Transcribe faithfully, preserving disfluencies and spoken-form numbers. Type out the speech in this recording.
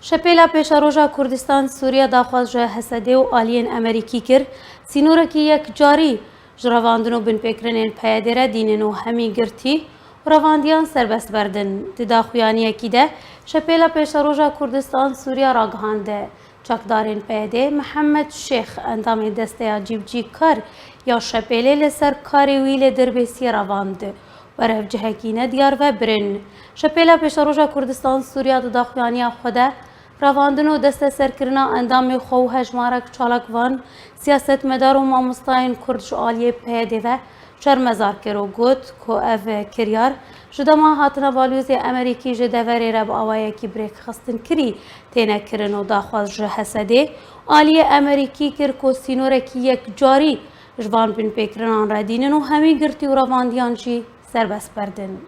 Şepêla Pêşeroja Kurdistan Sûriya daxwaz ji H S D û aliyên Amerîkî kir, sînorekî yekcarî ji revandin û binpêkirinên P Y D re dînin û hemî girtî û revandiyan serbest berdin. Di daxuyaniyekî de Şepêla Pêşeroja Kurdistan Sûriya ragihande, çekdarên P Y D Mihemed Şêx, endamê desteya cîbicîkar ya Şepêlê, li ser karê wî li Dirbêsiyê revand. Berevcihekî nediyar ve birin. Şepêla Pêşeroja Kurdistan Sûriya di daxuyaniya xwe de revandin û desteserkirina endamê xwe û hejmarek çalakvan, siyasetmedar û mamostayên Kurd ji aliyê P Y D ve şermezar kir û got ku ev kiryar ji dema hatina balyozê Amerîkî ji deverê re bi awayekî birêkxistinkirî têne kirin û daxwaz ji H S D aliyê Amerîkî kir ku sînorekî yekcarî ji van binpêkirinan re dînin û hemî girtî û revandiyan jî serbest berdin.